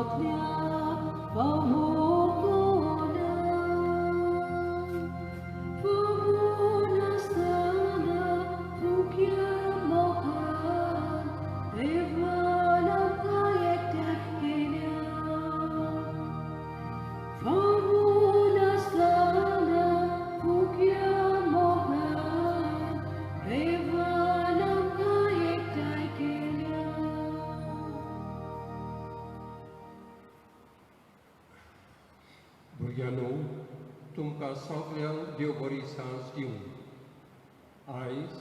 सगळ्या पावोकना फुगून आसतना फुक्या मोगान देवान आमकां एकठांय केल्या. फुगून आसतना फुक्या मोगान देवान आमकां एकठांय केल्या. भुरग्यांनो, तुमकां सगल्यांक देव बरी सांज दिवं. आयज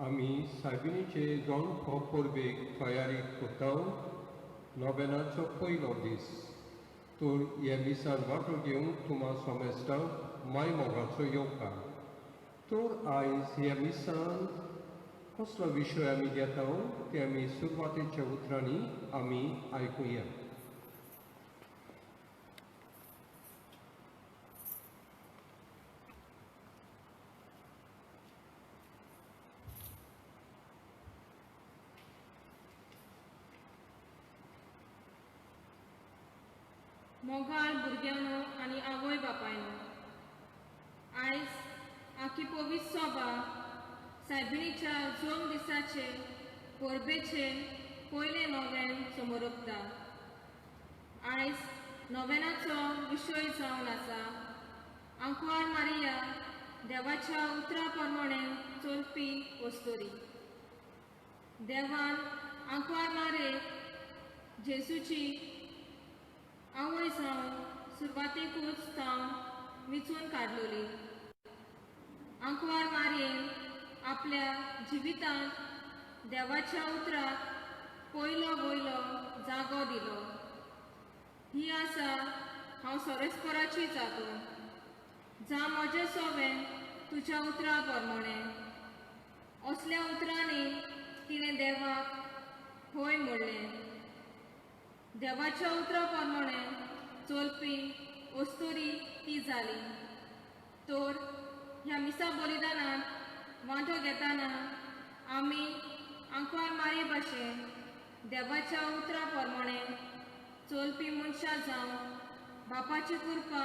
आमी सायबिणीचे जल्म परबेक तयारी करता. नोवेनाचो पयलो दीस तर ह्या मिसान वांटो घेवंक तुमा सोमेस्तांक माय मोगाचो येवकार. तर आयज ह्या मिसान कसलो विशय आमी घेता ते आमी सुरवातेच्या उतरांनी आमी आयकुया. मोगाळ भुरग्यांनो आनी आवय बापायनो, आयज आखी पवित्र सोबा सायबिणीच्या जोम दिसाचे परबेचे पयलें नोवेन समोरपता. आयज नोवेनाचो विशय जावन आसा आंकवार मारिया देवाच्या उतरा प्रमाणे चलपी वस्तुरी. देवान आंकवार मारयेक जेजूची आवय जावन सुरवातेकूच तावन विचून काडलोली. आंकवार मारयेन आपल्या जिवितांत देवाच्या उतराक पयलो वयलो जागो दिलो. ही आसा हांव सोरेस्पराची जातो, जा म्हजें सोवें तुज्या उतरा प्रमाणे. असल्या उतरांनी तिणें देवाक होय म्हणलें. देवाच्या उतरा प्रमाणे चलपी अस्तुरी ती जाली. तर ह्या मिसा बलिदानांत वांटो घेतना आमी आंकवार मारये भाशेन देवाच्या उतरा प्रमाणे चलपी मनशां जावन बापाची कृपा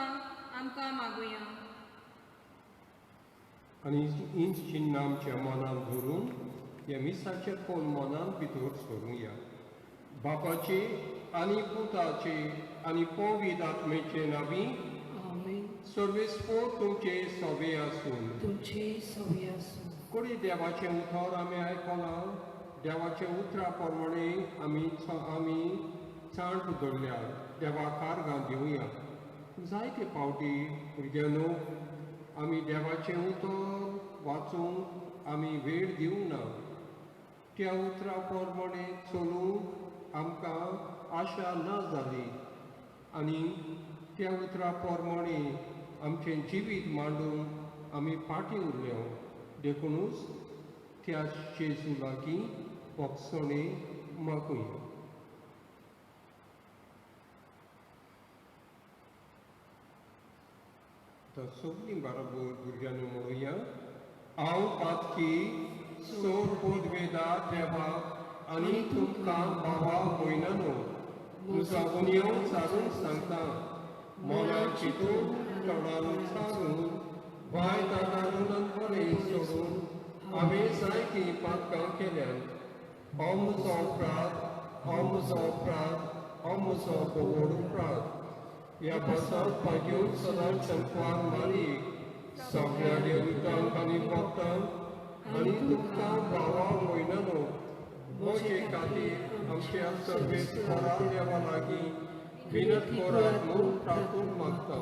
आमकां मागुया. आनी हीं चिन्नां आमच्या मनांत धरून ह्या मिसाचें खोल मनांत भितर सरुया. बापाचे आनी पुताचे आनी पवित्र आत्मेचे नांवी. आमेन. सर्वेस्पोर तुमचे सोबे आसून. तुमचे सोबे आसूं. कोणी देवाचें उतर आमी आयकलां. देवाच्या उतरा प्रमाणे आमी आमी चांट धरल्या. देवाक आर्गां दिवया. जायते फावटी भुरग्यांनो आमी देवाचें उतर वाचूंक आमी वेळ दिवंक ना. त्या उतरा प्रमाणे चलूंक आमकां आशा ना जाली आनी त्या उतरा प्रमाणे आमचें जिवीत मांडूंक आमी फाटीं उरले. देखुनूच त्या जेजू लागीं भोगसणे मागुया. आतां सगळीं बरोबर भुरग्यांनी म्हणुया. हांव पातकी सोड पोदवेदा देवाक आनी तुमकां भावा भयणांनो म्हजो गुन्यांव सारून सांगता. मना चिंतून तोंडान सारून वायट आदारून बरें सोडून हांवें जायतीं पातकां केल्यांत. हो म्हजो अपराध, हो म्हजो अपराध, हो म्हजो व्हड अपराध. ह्या पासत भाग्योन सदांच शंकवार मारीक सगळ्या देवतांक आनी भक्तांक आनी तुमकां भावा भयणांनो म्हजे खातीर आमच्या सर्वेस्परा देवा लागीं विनंती करात म्हूण प्रार्थून मागता.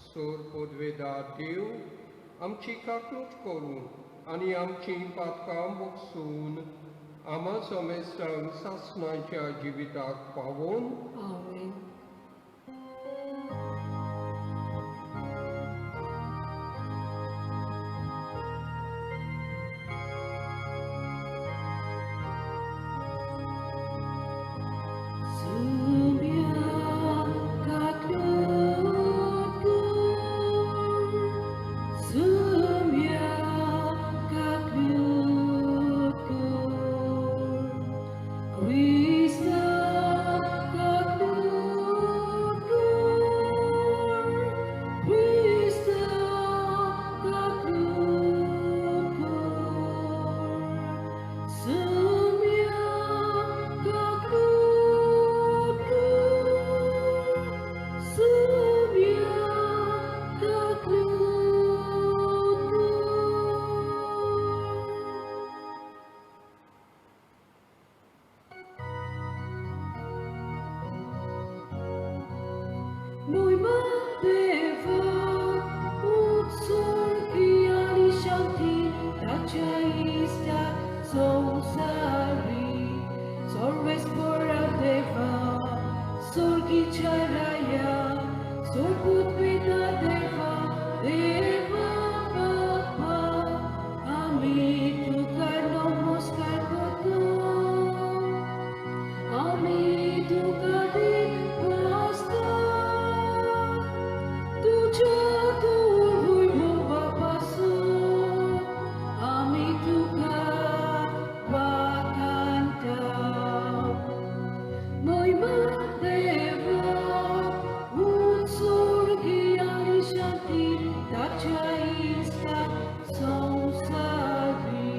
सोर पदवेदा देव आमची काकूट करूं आनी आमची पातकां भोगसून आमा समेस्तांक सासणाच्या जिविताक पावोवन. आमेन. Krista, kaklutkur, महिमा देवा उत्सर्गी आनी शांती ताच्या इश्टा संवसारी सर्वेस्परा देवा स्वर्गीच्या राया सोपूत पिता देवा देवा बापा आमी तुका नमस्कार करता आमी तुका दिपासता तुज्या दुर्वैभवा पासून आमी तुका वाखाणता. महिमा देवा उत्सर्गी आनी शांती ताच्या इश्टा संवसारी.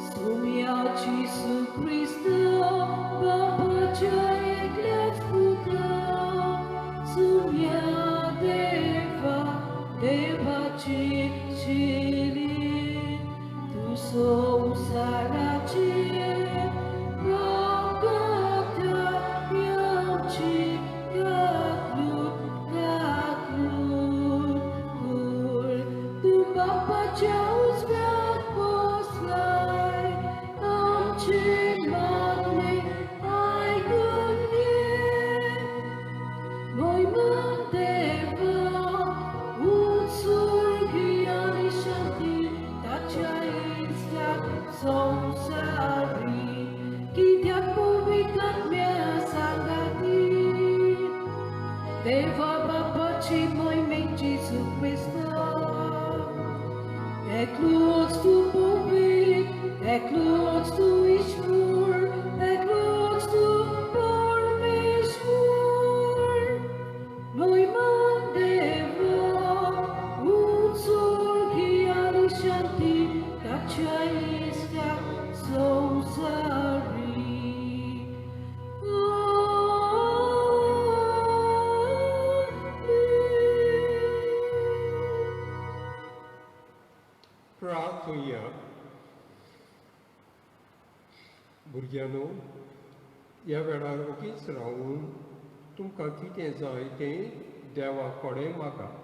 सुम्या जेजू क्रिस्त बापाच्या एकल्याच पुता सुम्या देवा देवाची शिरी तूं संवसाराची पाप काडटा आमची काकूट काकूट कर. तूं बापाच्या उजव्याक बसलाय आमची मागणी आयकून घे. महिमा देवा उत्सर्गी आनी शांती ताच्या इश्टा संवसारी. कित्याक पवित्र आत्म्या सांगाती देवा बापाची महिमे जेजू क्रिस्त एकलोच तूं पवित्र एकलोच तूं ईश्वर एकलोच तूं परमेश्वर. महिमा देवा उत्सर्गी आनी शांती ताच्या इश्टा संवसारी. आमेन. प्रार्थुया. भुरग्यांनो ह्या वेळार ओगीच रावून तुमकां कितें जाय तें देवा कडेन मागात.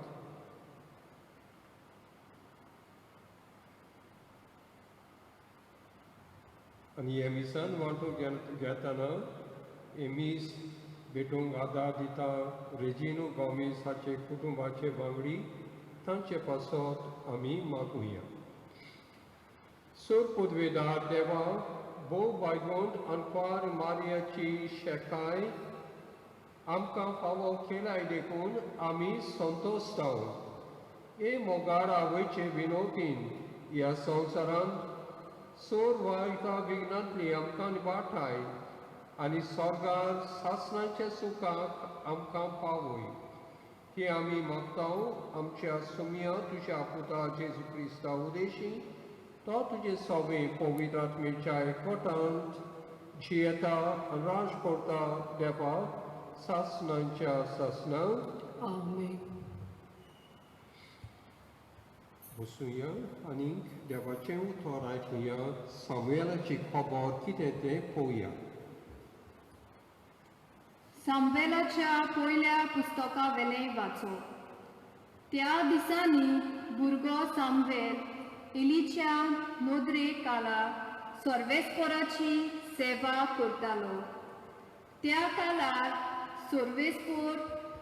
आनी हे मिसान वांटो घेतना हे मीस भेटूंक आदार दिता रेजिनो गॉमेस हाचे कुटुंबाचे वांगडी तांचे पासत आमी मागुया. सोर पदवेदार देवा भोव बायगोंड अनपार मारियाची शेकाय आमकां फावो केलाय देखून आमी संतोश जावं. हे मोगाळ आवयचे विनोदीन ह्या संवसारांत सोर वायटा विघ्नांतली आमकां वाटाय आनी स्वर्गार सासणाच्या सुखाक आमकां पावय. ती आमी मागता आमच्या सुम्या तुज्या पुता जेजू क्रिस्ता उदेशी तो तुजे सवे पवित्र आत्मेच्या एकवटांत जियेता आनी राज करता देवा सासणांच्या सासणांक. आमेन. बसुया आनी देवाचें उतर आयकुया. सामुएलाची खबर कितें तें पळोवया. सामवेलाच्या पयल्या पुस्तका वेलें वाचो. त्या दिसांनी भुरगो सामवेल एलीच्या नदरे काला सर्वेस्पोराची सेवा करतालो. त्या काळार सर्वेस्पोर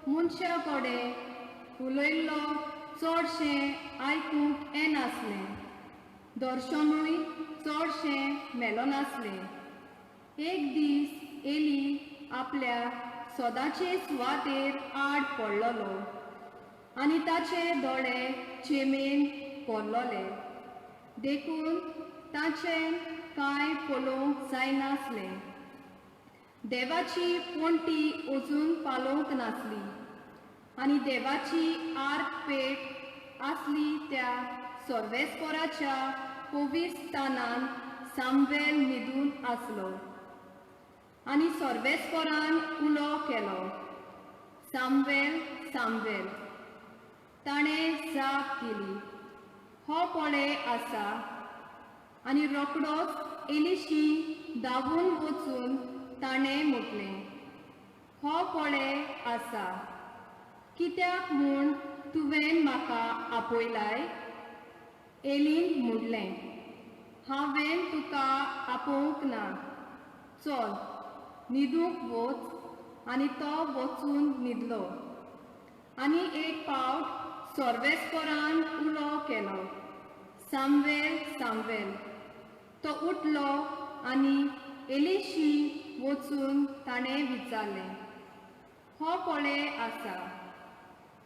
मनशा कडेन उलयल्लो चडशें आयकूंक येनासलें, दर्शनूय चडशें मेळनासलें. एक दीस एली आपल्या सदांचे सुवातेर आड पडलेलो आनी ताचे दोळे चेमेन पडलेले देखून ताचें कांय पळोवंक जायनासलें. देवाची पणटी अजून पालोवंक नासली आनी देवाची आर्क पेट आसली त्या सर्वेस्पोराच्या पवित्र स्थानान सामवेल न्हिदून आसलो आनी सर्वेस्पोरान उलो केलो, सामवेल सामवेल. ताणें जाप दिली, हो पळय आसा. आनी रोखडोच एलिशी धांवून वचून ताणें म्हटलें, हो पळे आसा, कित्याक म्हूण तुवें म्हाका आपयलाय? एलीन म्हणलें, हांवें तुका आपोवंक ना, चल न्हिदूंक वच. आनी तो वचून न्हिदलो. आनी एक पावट सर्वेस्परान उलो केलो, सामवेल, सामवेल. तो उठलो आनी एलिशी वचून ताणें विचारलें, हो पळे आसा,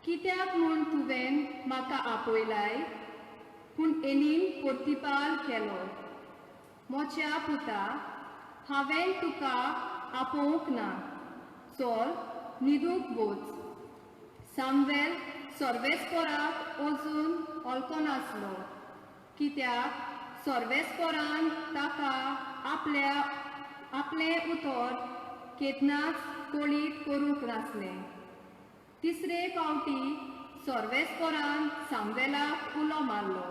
कित्याक म्हूण तुवें म्हाका आपयलाय? पूण एलीन प्रतिपाल केलो, म्हज्या पुता, हांवें तुका आपोवंक ना, चल न्हिदूंक वच. सामवेल सर्वेस्पराक अजून वळखनासलो, कित्याक सर्वेस्परान ताका आपलें उतर केन्नाच कळीत करूंक नासलें. तिसरे फावटी सर्वेस्परान सामवेलाक उलो मारलो.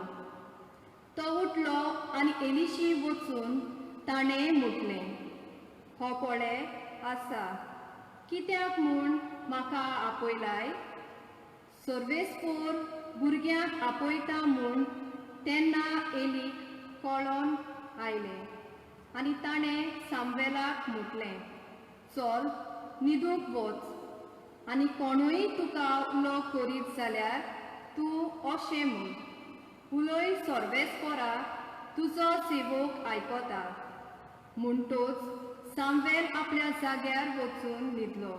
तो उठलो आनी एलिशी वचून ताणें म्हटलें, हो पळे आसा, कित्याक म्हूण म्हाका आपयलाय? सर्वेस्पोर भुरग्यांक आपयता म्हूण तेन्ना एलीक कळोन आयलें आनी ताणें सामवेलाक म्हटलें, चल न्हिदूंक वच, आनी कोणूय तुका उलो करीत जाल्यार तूं अशें म्हूण, उलय सर्वेस्पोरा, तुजो सेवक आयकता. म्हणटोच सामवेल आपल्या जाग्यार वचून न्हिदलो.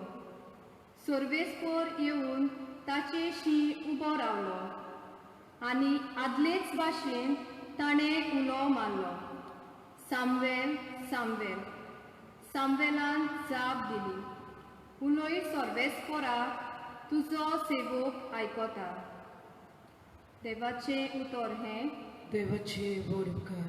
सर्वेस्पोर येवन ताचेशी उबो रावलो आनी आदलेच भाशेन ताणें उलो मारलो, सामवेल, सामवेल. सामवेलान जाप दिली, उलय सर्वेस्पोरा, तुजो सेवक आयकता. देवाचें उतर हें. देवाचे व्हड उपकार.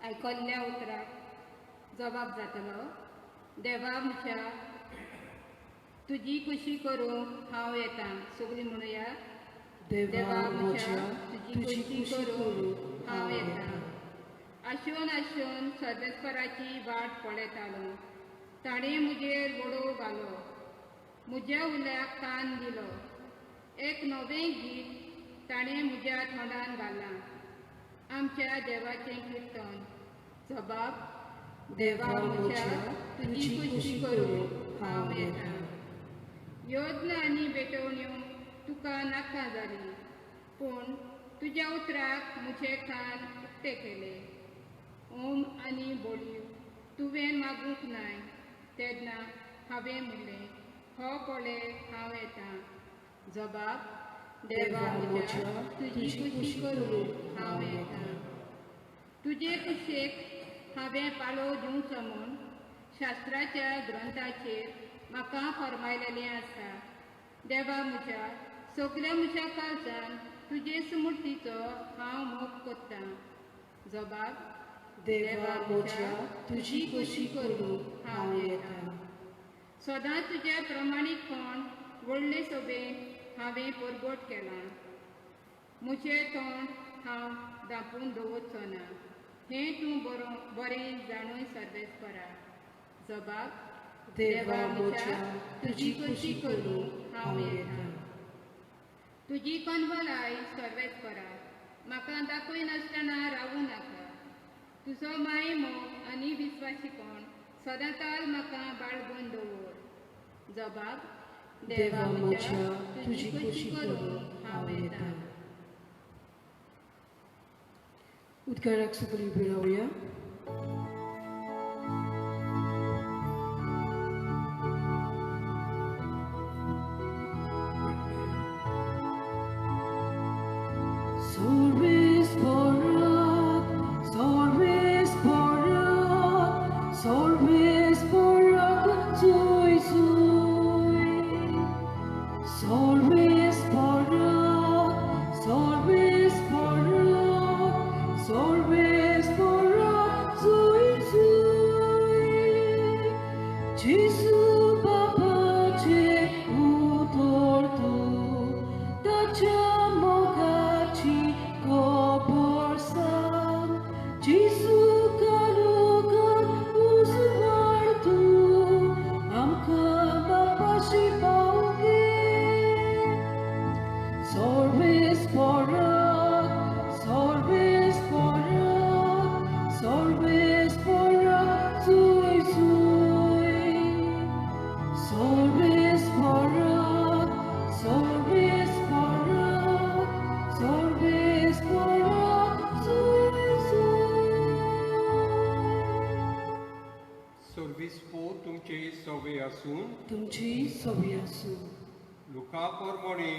आयकल्ल्या उतराक जबाब जातलो, देवा म्हज्या तुजी खुशी करूंक हांव येता. सगळीं म्हणुया, देवा म्हज्या तुजी खुशी करूंक हांव येता. आशोन आशोन सर्वेस्पराची वाट पळयतालो, ताणें म्हजेर वडोव घालो, म्हज्या उल्याक कान दिलो. एक नवें गीत ताणें म्हज्या तोंडान घालां, आमच्या देवाचें किर्तन. जबाब, देवा म्हज्या तुजी खुशी करूंक हांव येता. योजना आनी भेटवण्यो तुका नाका जाली, पूण तुज्या उतराक म्हजे कान उक्ते केले. ओम आनी बोळीव तुवें मागूंक नाय, तेन्ना हांवें म्हणलें, हो पळे हांव येता. जबाब, देवा म्हज्या तुजी खुशी करूंक हांव येता. तुजे कुशेक हांवें पाळो दिवचो म्हूण शास्त्राच्या ग्रंथाचेर म्हाका फर्मायलेलें आसा. देवा म्हज्या, सगल्या म्हज्या काळजान तुजे स्मृतीचो हांव मोग करतां. जबाब, देवा म्हज्या तुजी खुशी करूंक हांव येता. सदांच तुज्या प्रमाणीकपण व्हडले सोबेन हांवें परगट केलां. म्हजें तोंड हांव धांपून दवरचो ना, हें तूं बरें जाणूय सर्वेस्परा. जबाब, देवा म्हज्या तुजी खुशी करूंक हांव येता. तुजी कनवलाय सर्वेस्परा म्हाका दाखय नासतना रावूं नाका. तुजो माय मोग आनी विस्वाशीपण सदांकाल म्हाका बाळगून दवर. जबाब, देवा म्हज्या तुजी खुशी करूंक हांव येता. उद्गाराक सगळीं उबी रावया. Service for पावगे सर्वेस्पराक सर्वेस्पराक सर्वेस्पराक जुय जुय सर्वेस्पराक सर्वेस्पराक सर्वेस्पराक जुय जुय. सर्विस तुमचे सवे आसून तुमची सवी आसूं. लुका प्रमाणे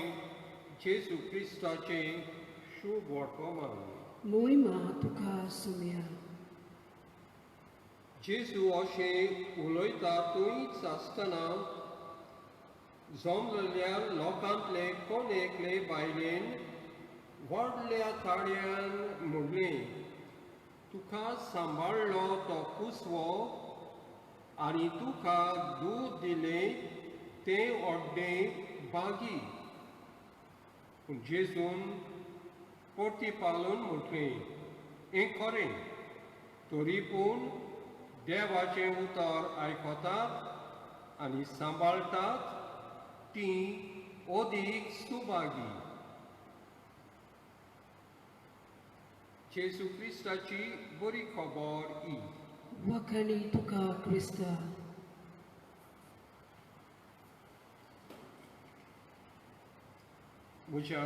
जेजू क्रिस्ताचें शुभ वर्तमान. मोहिमा तुका सुम्या. जेजू अशें उलयता थंयच आसतना जमलेल्या लोकांतले कोण एकले बायलेन व्हडल्या ताळ्यान म्हणलें, तुका सांबाळ्ळो तो कुसवो आनी तुका दूद दिलें तें ओड्डें बागी. पूण जेजून परती पालून म्हटलें, हें खरें, तरी पूण देवाचें उतर आयकतात आनी सांबाळटात तीं अदीक सुभागी. जेजू क्रिस्ताची बरी खबर ही. वखाणी तुका क्रिस्ता. म्हज्या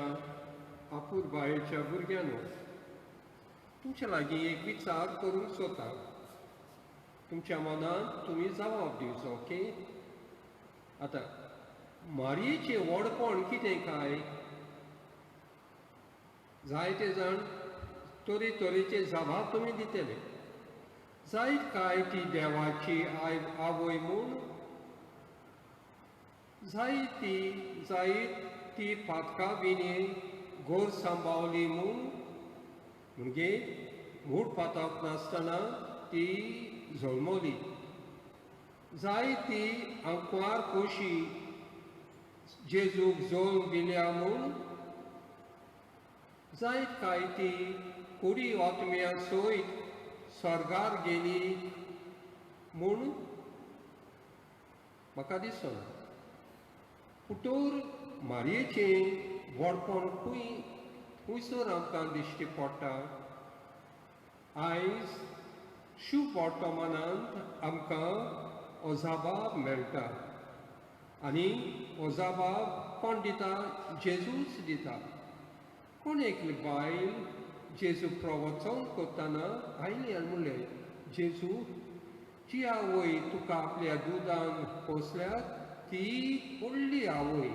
आपुरबायेच्या भुरग्यांनो, तुमच्या लागीं एक विचार करूंक सोदता. तुमच्या मनांत तुमी जबाब दिवचो. ओके, आतां मारयेचें व्हडपण कितें काय? जायते जाण तरेतरेचे जबाब तुमी दितले. जायत काय ती देवाची आवय म्हूण? जायत ती पातका विणे गोर सांबावली म्हूण? म्हणजे मूड पातक नासतना ती जल्मली. जाय ती आंकवार कशी जेजूक जल्म दिल्या म्हूण? जायत काय ती कुडी आत्म्या सयत स्वर्गार गेली म्हूण? म्हाका दिसना. पुटोर मारयेचें व्हडपण खंयसर आमकां दिश्टी पडटा? आयज शुभ वर्तमानांत आमकां अजाबाब मेळटा आनी अजाबाब कोण दिता? जेजूच दिता. कोण एकली बायल जेजू प्रवचन करतना आयली आनी म्हणलें, जेजू, जी आवय तुका आपल्या दुदान पोसल्या ती व्हडली आवय.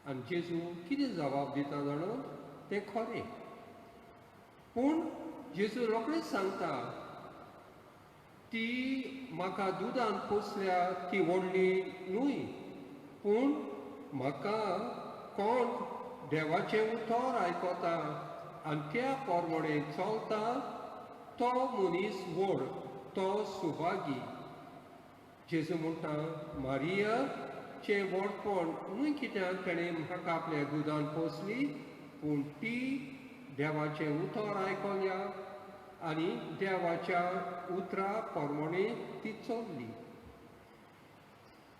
आनी जेजू कितें जबाब दिता जाणा? तें खरें, पूण जेजू रोखडेच सांगता, ती म्हाका दुदान पोसल्या ती व्हडली न्हय, पूण म्हाका कोण देवाचें उतर आयकता आनी त्या प्रमाणे चलता तो मनीस व्हड, तो सुभागी. जेजू म्हणटा, मारियाचें व्हडपण न्हय कित्याक ताणें म्हाका आपल्या दुदान पोसली, पूण ती देवाचें उतर आयकल्या आनी देवाच्या उतरा प्रमाणे ती चल्ली.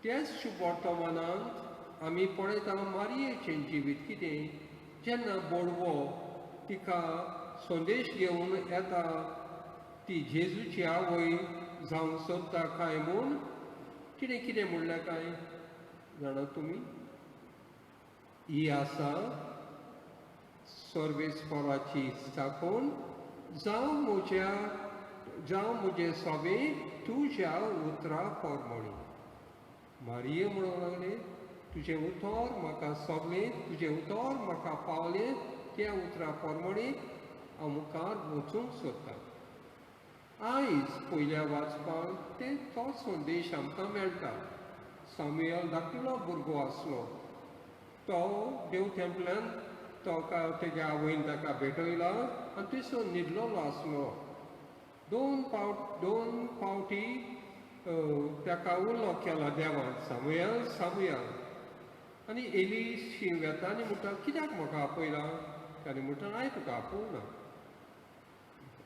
त्याच वर्तमानांत आमी पळयता मारयेचें जिवीत कितें. जेन्ना बोडवो तिका संदेश घेवन येता, ती जेजूची आवय जावंक सोदता काय म्हूण, तिणें कितें म्हणलें काय जाणा तुमी? ही आसा सर्वेस्पराची चाकोन, जावं म्हजें सोबें तुज्या उतरा प्रमाणे. मारिये म्हणूंक लागलें, तुजें उतर म्हाका सोबलें, तुजें उतर म्हाका पावलें, त्या उतरा प्रमाणे हांव मुखार वचूंक सोदतां. आयज पयल्या वाचपाक तो संदेश आमकां मेळटा. सामुएल धाकटुलो भुरगो आसलो, तो देव टेंपलान तो तेज्या आवयन ताका भेटयलो आनी थंयसर न्हिदलेलो आसलो. दोन फावटी ताका उलो केलो देवान, सामुएल सामुएल. आनी एली शी वेता आनी म्हणटा, कित्याक म्हाका आपयला? ताणें म्हणटा, हांवें तुका आपोवना.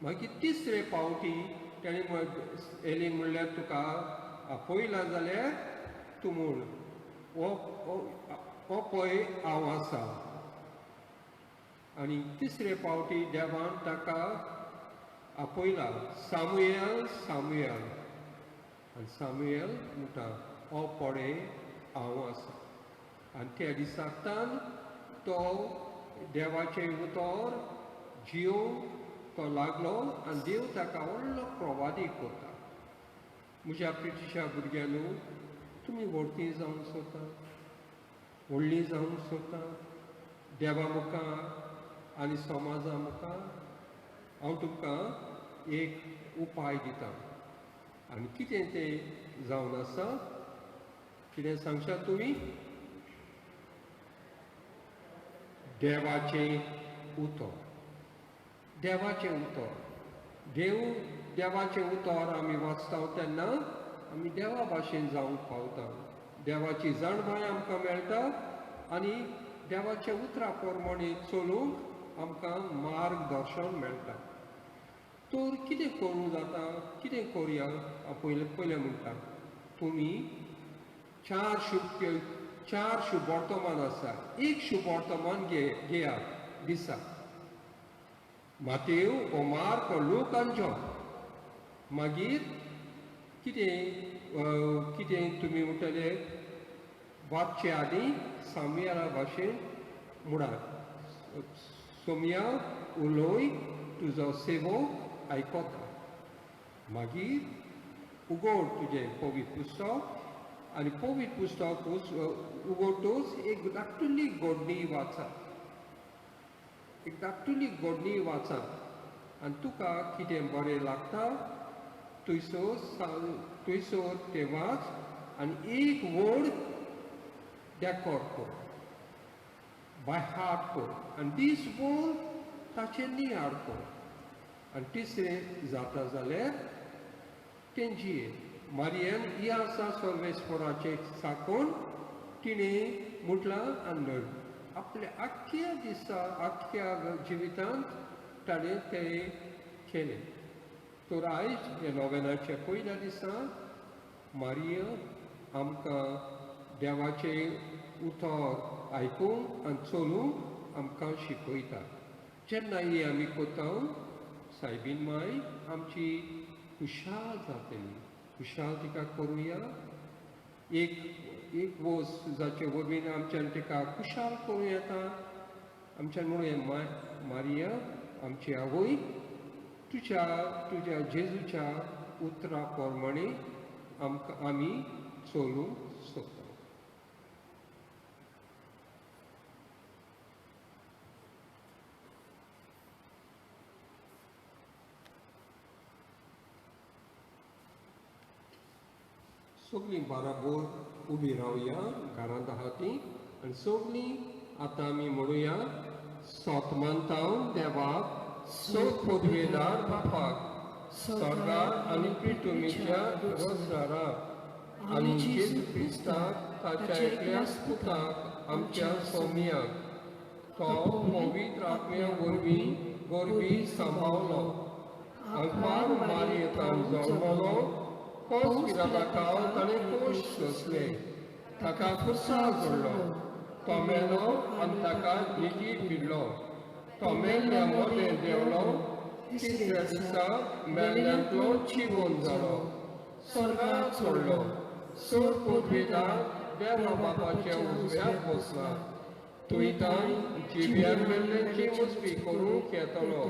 मागीर तिसरे फावटी ताणें एली म्हणल्यार तुका आपयला जाल्यार तूं म्हूण. हो पळय हांव आसा. आनी तिसरे फावटी देवान ताका आपयला, सामुएल सामुएल. आनी सामुएल म्हणटा, हो पळय हांव आसा. आनी त्या दिसांतल्यान तो देवाचें उतर जियोंक तो लागलो आनी देव ताका व्हडलो प्रवादी करता. म्हज्या प्रितीच्या भुरग्यांनो, तुमी व्हडती जावंक सोदता, व्हडली जावंक सोदता देवा मुखार आनी समाजा मुखार. हांव तुमकां एक उपाय दिता आनी कितें तें जावन आसा, कितें सांगशात तुमी? देवाचें उतर, देवाचें उतर. देव देवाचें उतर आमी वाचता तेन्ना आमी देवा भाशेन जावंक पावता. देवाची जाणवाय आमकां मेळटा आनी देवाच्या उतरा प्रमाणे चलूंक आमकां मार्गदर्शन मेळटा. तर कितें करूं जाता, कितें करुया? हांव पयलें पयलें म्हणटा, तुमी चार शुभवर्तमान आसा, एक शुभवर्तमान घेयात दिसा, मातेव, ओ मार्क, ओ लूक आनी जॉन. मागीर कितें कितें तुमी म्हणटले, वाचचे आदीं सामुएला भाशेन म्हणात, सोमया उलोय, तुजो सेवक आयकता. मागीर उगड तुजें पवित्र पुस्तक आनी पवित्र पुस्तक उगडटूच एक धाकटुली गोडणी वाचा, एक धाकटुली गोडणी वाचा आनी तुका कितें बरें लागता थंयसर थंयसर तें वाच आनी एक वर्ड डेकोर कर, बाय हार्ट कर आनी दीस भर ताचेर नियाळ कर. आनी तिसरें जाता जाल्यार तेंची मारियन ही आसा सर्वेस्पराचें साकून तिणें म्हटलां आनी आपल्या आख्ख्या दिसा आख्ख्या जिवितांत ताणें तें केलें. तर आयज ह्या नोवेनाच्या पयल्या दिसा मारिया आमकां देवाचें उतर आयकूंक आनी चलूंक आमकां शिकयता. जेन्ना ही आमी करता, सायबीन माय आमची खुशाल जातली. खुशाल तिका करुया. एक एक वस जाचे वरवीं आमच्यान तिका खुशाल करूं येता. आमच्यान म्हणुया, माय मारिया आमची आवय, तुज्या तुज्या जेजूच्या उतरा प्रमाणे आमकां आमी चलूंक सोदता. सगळीं बाराबोर उबी रावया घरांत आहा ती आनी सगळीं आतां आमी म्हणुया, सोत मानता देवाक, सोत पदवेदार बापाक, स्वर्गार आनी पृथ्वीच्या रोजगाराक आनी जेजू क्रिस्ताक ताच्या एकल्या पुताक आमच्या सोमयाक, तो पवित्र आत्म्या वरवीं गोरवी सांबावलो, आंकवार मारयेंतान जल्मलो, कोस पिराताकाव ताणें कोश सोंसले, ताका खुर्सार जोडलो, तो मेलो आनी ताका निजी पिडलो, तो मेल्ल्या मदें देंवलो, तिसऱ्या दिसा मेल्ल्यांतलो जिवन जालो, स्वर्गार चडलो, सोद पदवेदार देवा बापाच्या उजव्याक बसला, थंयतान जिव्यान मेल्ल्यांची वचपी करूंक येतलो.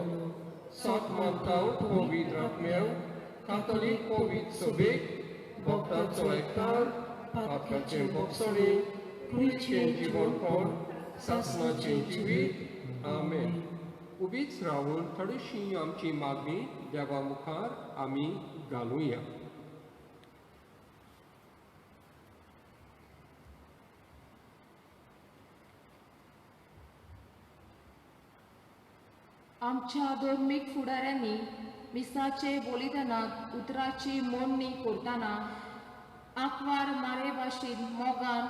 सत मानता पवित्र आत्म्याक, कातोलीक पवित्र सभेक, भक्तांचो एकठार, पात्राचें भोगसणें, कुडीचें जिवनपण, सासणाचें जिवीत. आमेन. उबीच रावून थोडीशी आमची मागणी देवा मुखार आमी घालुया. आमच्या धर्मीक फुडाऱ्यांनी मिसाचे बलिदानाक उतराची मोडणी करतना आंकवार मारे भाशेन मोगान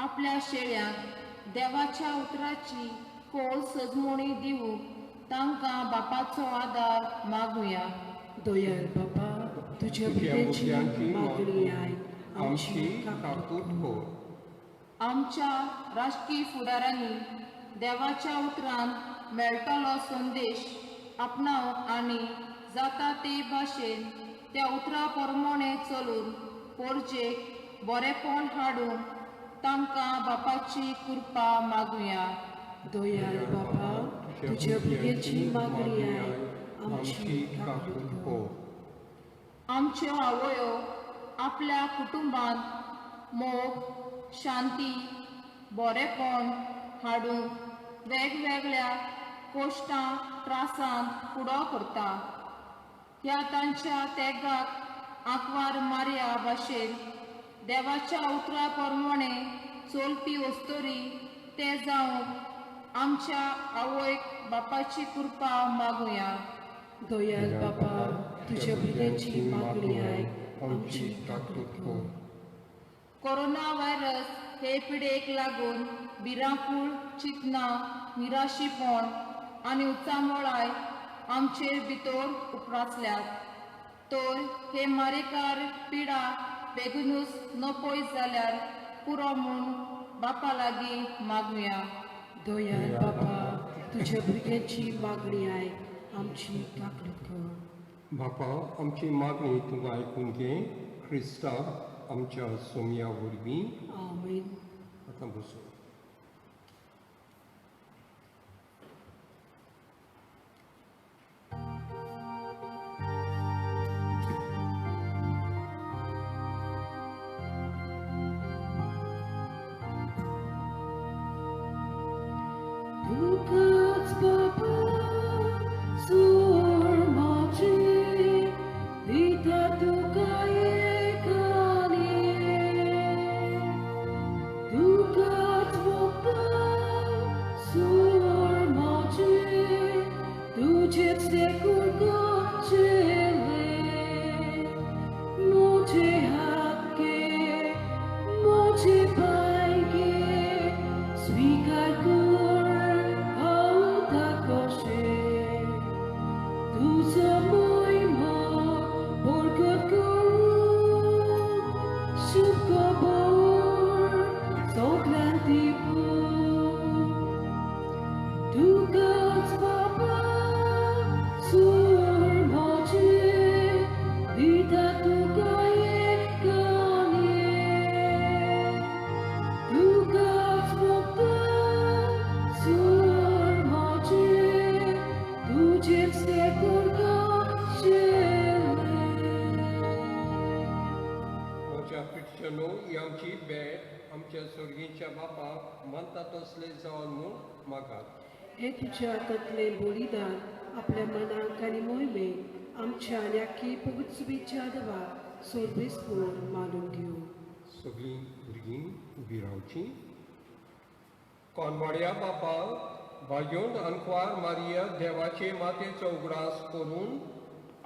आपल्या शेळ्यांक देवाच्या उतराची खोल सजमोणी दिवंक तांकां बापाचो आदार मागुया. दयाळ बापा, तुज्या भुरग्यांची मागणी आयक, आमची काकूट कर. आमच्या राजकीय फुडारांनी देवाच्या उतरान मेळटलो संदेश आपणावंक आनी जाता ते भाशेन त्या उतरा प्रमाणे चलून पोरजेक बरेपण हाडूंक तांकां बापाची कृपा मागुया. दयाळ बापा, तुज्या भुरग्यांची मागणी आयक, आमची काकूट कर. आमच्यो आवयो आपल्या कुटुंबांत मोग, शांती, बरेपण हाडूंक वेगवेगळ्या कोश्टां त्रासांत फुडो करता. ह्या तांच्या तेगाक आंकवार मारया भाशेन देवाच्या उतरा प्रमाणे चलपी अस्तोरी ते जावंक आमच्या आवयक बापाची कृपा मागुया. दयाळ बापा, तुज्या भुरग्यांची मागणी आयक, आमची काकूट कर. कोरोना व्हायरस हे पिडेक लागून भिरांकूळ चिंतनां, निराशीपण आनी उचांबळाय आमचेर भितर उप्रासल्यात. तर हे मारेकार पिडा बेगीनूच नपय जाल्यार पुरो म्हूण बापा लागीं मागुया. दयाळ बापा, तुज्या भुरग्यांची मागणी आयक, आमची काकूट कर. बापा, आमची मागणी तूं आयकून घे, क्रिस्ता आमच्या सोमया वरवीं. आमेन. आतां बसूं. तुकाच बापा सूर म्हजी, दिता तुका एक आनी एक. तुकाच बापा सूर म्हजी, तुजेच देखून करचेलें. म्हजे हात घे, म्हजे पांय घे, स्वीकार कर हांव ताकशें. तुजो महिमा बरकत करूं, शुभ खबर सगल्यांक दिवूं. तुकाच बापा सूर म्हजी, दिता तुका एक आनी एक. तुकाच बापा सूर म्हजी, तुजेच देखून करचेलें. म्हज्या पिटच्यानो, ही आमची भेट आमच्या सर्गीच्या बापाक मानता तसले जावन म्हूण मागात. हे तुज्या हातांतलें बलिदान आपल्या मनाक आनी मोहिमेक आमच्या आनी आख्खी पवित्र देवाक सोर्बेसपोर मानून घेवं. सगळीं भुरगीं उबी रावचीं. कोनवाड्या बापा, भाग्योंत आंकवार मारिया देवाचे मातेचो उगडास करून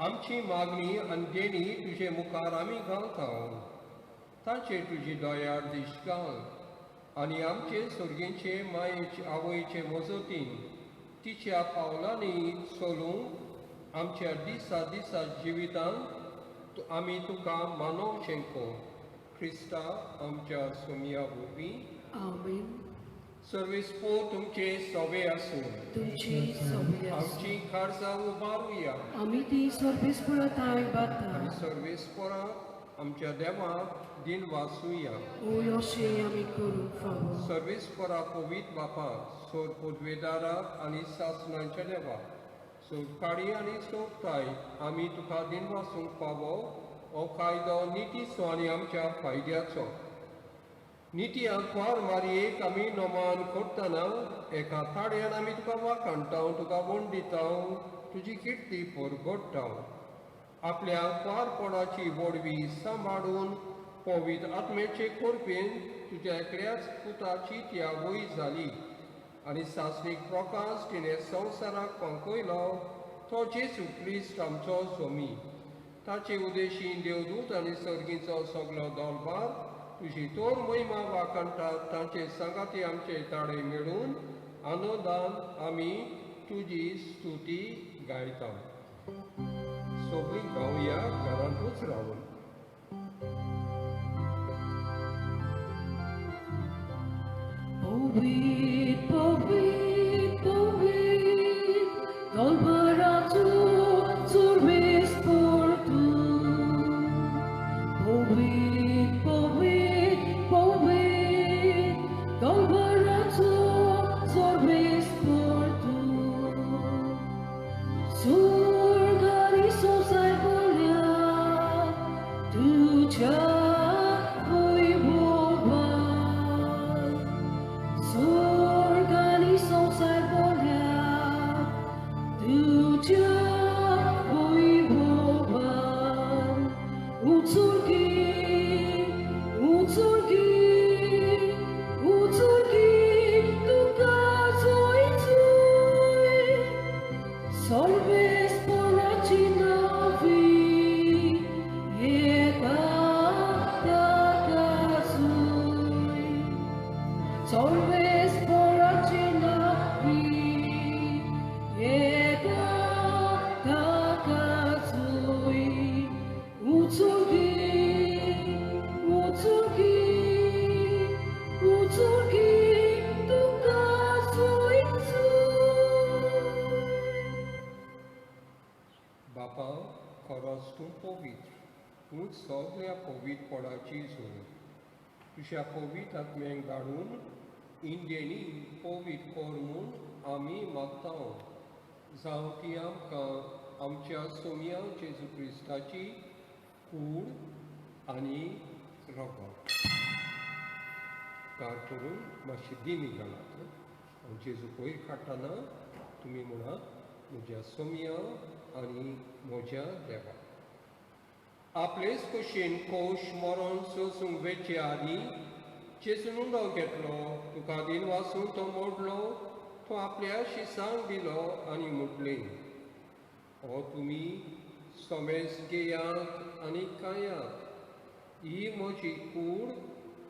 आमची मागणी आनी देणी तुजे मुखार आमी घालता. ताचेर तुजी दयाळ दिश्ट घाल आनी आमचे सर्गेचे मायेचे आवयचे मजतीन तिच्या पावलांनी चलूंक आमच्या दिसा दिसा जिवितांत आमी तुका मानवचें कर. क्रिस्ता आमच्या सोमया वरवीं. आमेन. सर्वेस्पोर तुमचे सवे आसूं. तुमची सवय आसूं. आमची खारजां उबारुया. आमी ती सर्वेस्पोरा थांय बाता. आनी सर्वेस्पोराक आमच्या देवाक दिन वासुया. ओय अशें आमी करूंक फावो. सर्वेस्पोरा पवित्र बापा, सोर पदवेदाराक आनी सासणांच्या देवा, सोदकाडी आनी सोबताय आमी तुका दिन वासूंक फावो हो कायदो नितीचो आनी आमच्या फायद्याचो. निती आंकवार मारयेक आमी नमान करतना एका ताड्यान आमी तुका वाखाणटा, तुका वंडिता, तुजी किर्ती परगडटा. आपल्या आंकवारपणाची वडवी सांबाळून पवित्र आत्म्याचे कृपेन तुज्या एकल्याच पुताची ती आवय जाली आनी सासणीक प्रकाश तिणें संवसाराक पंकयलो तो जेजू क्रिस्त आमचो स्वामी. ताचे उदेशीन देवदूत आनी सर्गीचो सगलो दरबार तुजी तोर महिमा वाखाणटात. तांचे सांगाती आमचे ताळे मेळून आनंदान आमी तुजी स्तुती गायता. सगळीं गावया घरांतूच रावून. पवित्र पवित्र पवित्र दलभराचो सर्वेस्पर तूं पवित्र पवित्र पवित्र दलभराचो सर्वेस्पर तूं स्वर्ग आनी संवसार भरल्या तुज्या वैभवान स्वर्ग आनी संवसार भरल्या तुज्या वैभवान उत्सर्गी उत्सर्गी उत्सर्गी तुका जय जय सर्वेस्पराची नांवी येता ताकासूय सर्वेस्पराची नांवी येता ताकासूय उत्सर्गी उत्सर्गी उत्सर्गी तुका जय जय. बापा खरोच तूं पवित्र, तूं सगळ्या पवित्रपणाची जोड. तुज्या पवित्र आत्म्याक धाडून इंडियनी पवित्र कर म्हूण आमी मागता, जावं ती आमकां आमच्या सोम्या जेजू क्रिस्ताची कूड आनी रगत. उपकार करून मातशी दिमी घालात. जेजू पयर काडटना तुमी म्हणात, म्हज्या सोम्या आनी म्हज्या देवा. आपलेच कुशीन कोश मरण सोसूंक वेचे आदीं जेजून उंडो घेतलो, तुका दिन वासून तो मोडलो, तो आपल्या शिसांक दिलो आनी म्हटलें, हो तुमी समेस घेयात आनी खायात, ही म्हजी कूड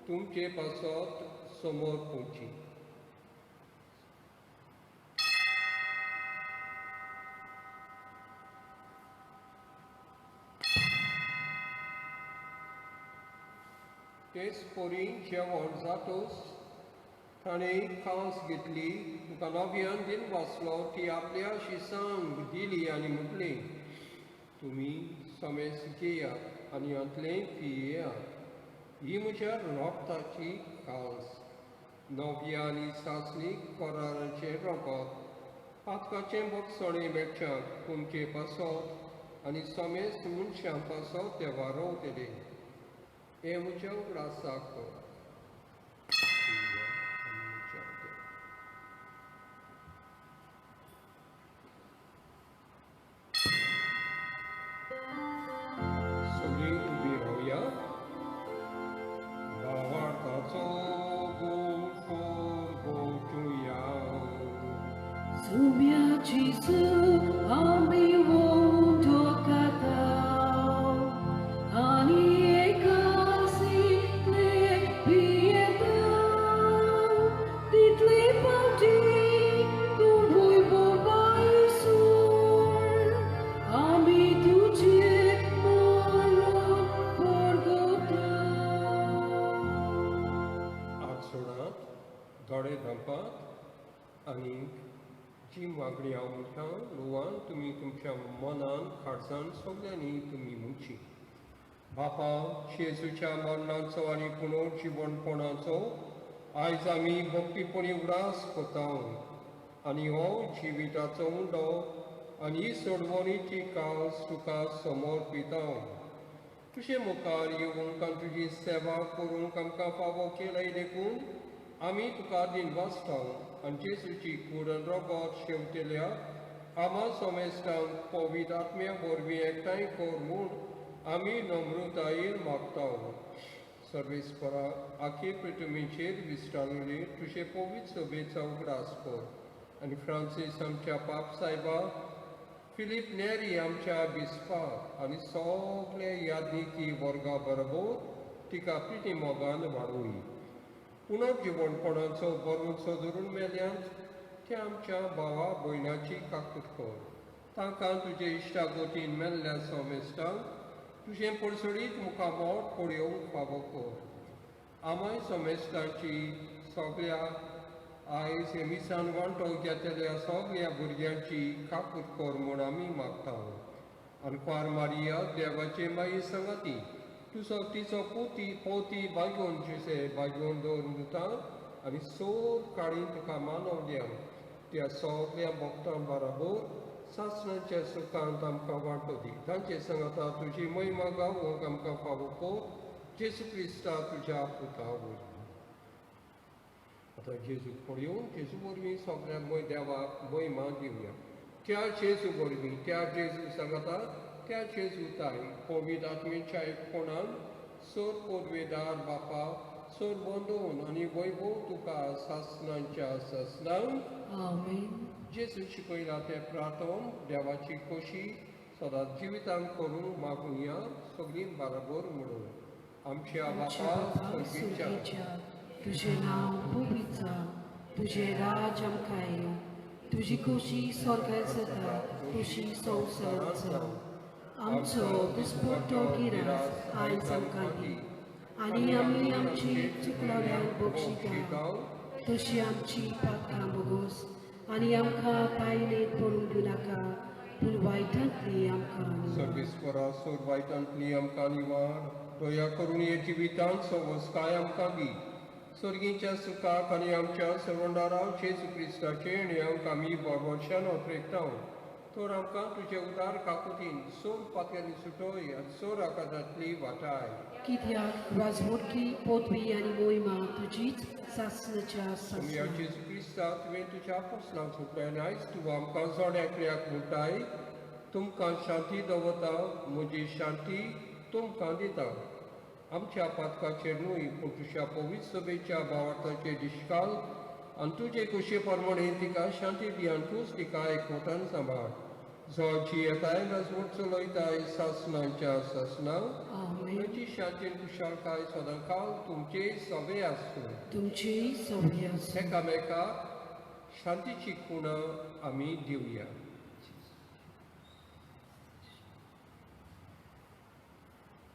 तुमचे पासत समोर पोवची. तेच परी जेवण जातूच ताणें कांस घेतली, तुका नव्यान दिन वाचलो, ती आपल्या शिसांक दिली आनी म्हटलें, तुमी समेस घेयात आनी हांतलें पियेयात, ही म्हज्या रगताची कांस, नव्या आनी सासणी कराराचें रगत, पातकाचें बगसणें मेळच्याक तुमचे पासत आनी समेस मनशां पासत देवा रोवतलें. हें म्हज्या उगडासाक कर. सगळीं उबी रावया. भावार्थाचो गोड गोचुया. सुम्या जेजू आमी उंडो खाता आनी एकासितले पियेता, तितले फावटी तूं वैभवायसूर आमी तुजें मरण परगता. हात सोडात, दोळे धांपात आनी जी मागणी हांव म्हणटा ल्हवान तुमी तुमच्या मनान काळजान सगल्यांनी तुमी म्हणची. बापा, जेजूच्या मरणाचो आनी पुनर्जिवणपणाचो आयज आमी भक्तीपणी उगडास करता आनी हो जिविताचो उंडो आनी ही सोडवणीची कास तुका समर्पिता. तुजे मुखार येवंक आनी तुजी सेवा करूंक आमकां फावो केलाय देखून आमी तुका दिनवासता आनी जेजूची कूड आनी रगत शेवटेल्या आमा समेस्तांक पवित्र आत्म्या वरवीं एकठांय कर म्हूण आमी नम्रतायेन मागता. सर्वेस्परा, आखे पृथ्वीचेर विस्तारले तुजे पवित्र सभेचो उगडास कर आनी फ्रांसीस आमच्या पाप सायबा, फिलीप नेरी आमच्या बिस्पा आनी सगळे यादनिकी वर्गा बरोबर तिका प्रिती मोगान वाडोवी. पुनर्जिवणपणाचो बरोवचो धरून मेल्यांत त्या आमच्या भावा भयणाची काकूट कर. तांकां तुजे इश्टागतीन मेल्ल्या सोमेस्तांक तुजें पडसडीत मुखामोट पळोवंक फावो कर. आमाय सोमेस्तांची सगळ्या आयज हे मिसान वांटो घेतल्या सगळ्या भुरग्यांची काकूत कर म्हूण आमी मागता. आनी मारिया देवाचे माई सांगाती तुजो तिचो पोती पोती बागोवन जुसे बागोवन दवरून दिता आनी सोर काळी तुका मानवल्या त्या सगळ्या भक्तां बराबर सासणाच्या सुखांत आमकां वांटो दी. तांचे सांगाता तुजी महिमा गावोंक आमकां फावो कर जेजू क्रिस्ता तुज्या पुता वरवीं. आतां जेजूक पळोवन जेजू वरवीं सगळ्यांक देवाक महिमा दिवया. त्या जेजू वरवीं त्या जेजू सांगाता त्या जेजू ताई पवित्र आत्म्याच्या एकपणान सर पोदवेदार बापा सर बंदोवन आनी वैभव तुका सासणांच्या सासणांक. आमेन. जेजू शिकयला ते प्रार्थन देवाची खोशी सदांच जिवितांत करूंक मागुया सगळीं बराबर म्हणून. आमच्या बापा स्वर्गीच्या, तुझें नांव पवित्र जावं, तुझें राज आमकां येवं, तुजी खोशी स्वर्गांत जाता तशी संवसारांत जावं. आमचो दिसपट्टो गिरास आयज आमकां दी आनी आमी आमची चुकलोल्यांक बक्षिता तशी आमची पात्रां भोगोस आनी आमकां तायणेंत पडूंक दिवनाका पूण वायटांतली आमकां. सर्वेस्परा सोर वायटांतली आमकां निवार दया करून हे जिवितांत सवस्काय आमकां दी. स्वर्गीच्या सुखाक आनी आमच्या सर्वंडाराव जेजू क्रिस्ताचे येण्याक आमी भरवंशान ओतरेकता. तर आमकां तुजे उदार काकुतीन सोर पात्यांनी सुटोय आनी सोर आकारांतली वाटाय. कित्याक राजवटकी पदवी आनी मोहिमा तुजीच सासणाच्या तुमच्या सासणाक. जेजू क्रिस्ता तुवें तुज्या पोसलांक सुटल्यान आयज तूं आमकां जोड्याकल्याक म्हणटाय तुमकां शांती दवरता म्हजी शांती तुमकां दिता. आमच्या पातकाचेर न्हय पूण तुज्या पवित्र सभेच्या भावार्थाचे दिश्काल आनी तुजे कुशे प्रमाणे तिका शांती दी आनी तूंच तिका एकवटान सांबाळ जो जियेताय राजवट चलयताय सासणांच्या सासणां. आमेन. तांची शांती आनी खुशालकाय सदांकाल तुमचे सवे आसूं. तुमची सवय आसूं. एकामेकाक शांतीची खुणा आमी दिवया.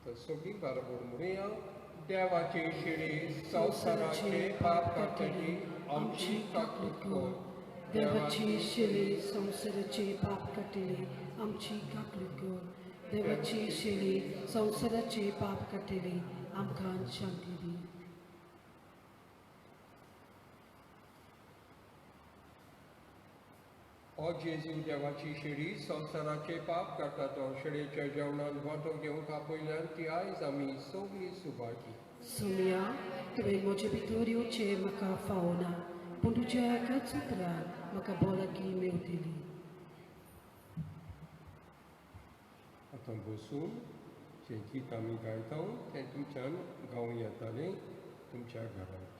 तर सगळीं बरोबर म्हणुया. देवाचे शिडी संवसाराचे पाप काडटली आमची काकूत कर. देवाची शेली संवसाराचे पाप काडटली आमची काकूत कर. देवाची शेली संवसाराचे पाप काडटली आमकां शांती दी. ओ जेजू देवाची शेडी संवसाराचे पाप काडटा तो शेडीच्या जेवणान वांटो घेवंक आपयल्यान ती आयज आमी सगळीं सुभागी. सोम्या, तुवें म्हजे भितर येवचें म्हाका फावना पूण तुज्या एकाच उतरान म्हाका भलायकी मेवतली. आतां बसून जें गीत आमी गायता तें तुमच्यान गावूं येतालें तुमच्या घरांत.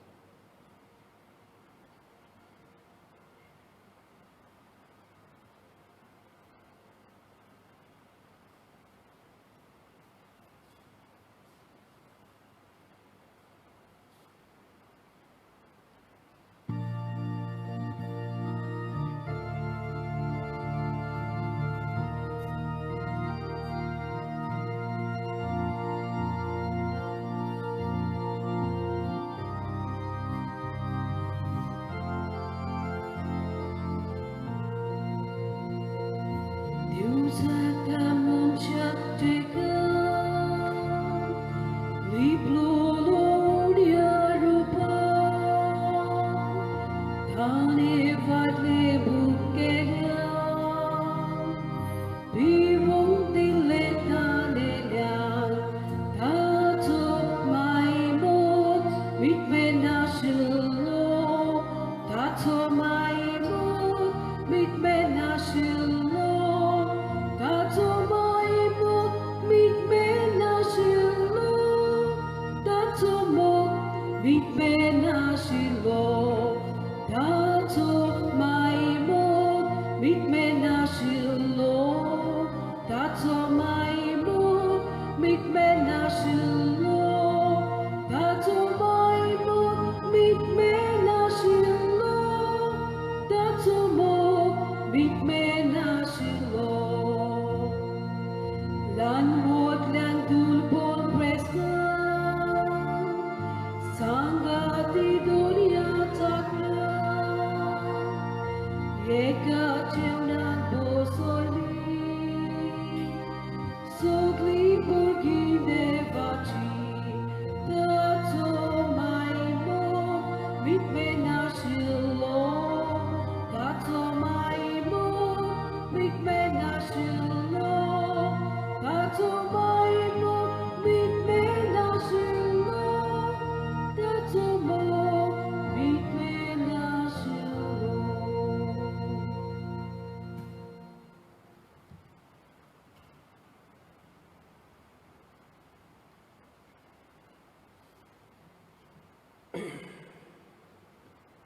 Sangati dunia. विकमेनाशिल्लो, ताचो मायमो विकमेनाशिल्लो, ताचो मायमो विकमेनाशिल्लो, ताचो मोग विकमेनाशिल्लो.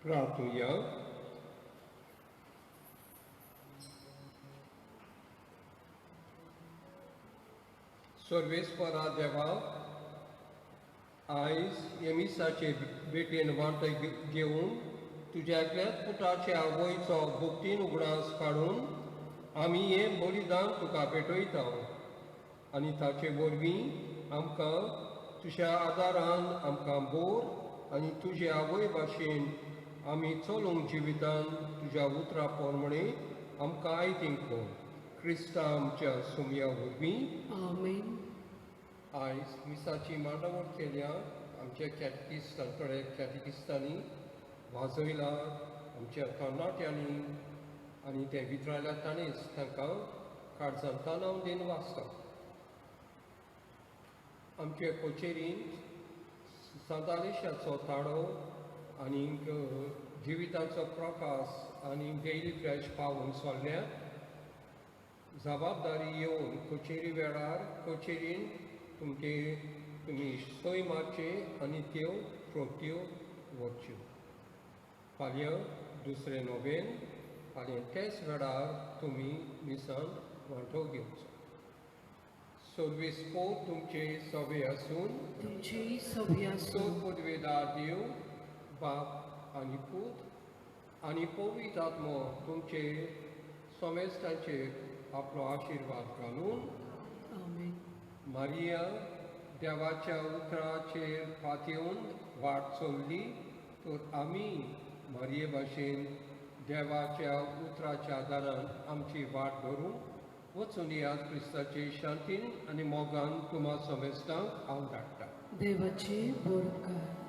प्रार्थुया. सर्वेस्परा देवा, आयज हे मिसाचे भेटेन वांटो घेवन तुज्या एकल्याच पुताचे आवयचो भक्तीन उगडास काडून आमी हें बलिदान तुका भेटयता आनी ताचे वरवीं आमकां तुज्या आदारान आमकां बोर आनी तुजे आवय भाशेन आमी चलूंक जिवितान तुज्या उतरा प्रमाणे आमकां आयतींक कर. क्रिस्ता आमच्या सुमया वरवीं. आमेन. आयज मिसाची मांडावळ केल्या आमच्या कॅटकिस्तान थोड्या कॅटकिस्तांनी वाजयला आमच्या तरणाट्यांनी आनी ते वितरायल्या ताणेच तांकां काळजान तणाव दिवन वाचता. आमचे कचेरीन सांतालिशाचो ताळो आनी जिविताचो प्रकाश आनी डेली फ्रेश पावून सोडल्या जबाबदारी येवन कचेरी वेळार कचेरीन तुमचे तुमी सय मारचे आनी त्यो प्रत्यो व्हरच्यो. फाल्यां दुसरें नोवेन फाल्यां त्याच वेळार तुमी मिसान वांटो घेवचो. सर्वेस्पोर तुमचे सवे आसून तुमची सवी आसूं. पदवेदार देव बाप आनी पूत आनी पवित्र आत्मो तुमचे समेस्तांचेर आपलो आशिर्वाद घालून. आमेन. मारिया देवाच्या उतराचेर फातेवन वाट चल्ली तर आमी मारिये भाशेन देवाच्या उतराच्या आदारान आमची वाट धरून वचून ह्या क्रिस्ताचे शांतीन आनी मोगान तुमा समेस्तांक हांव धाडटा. देवाचे बोरकार.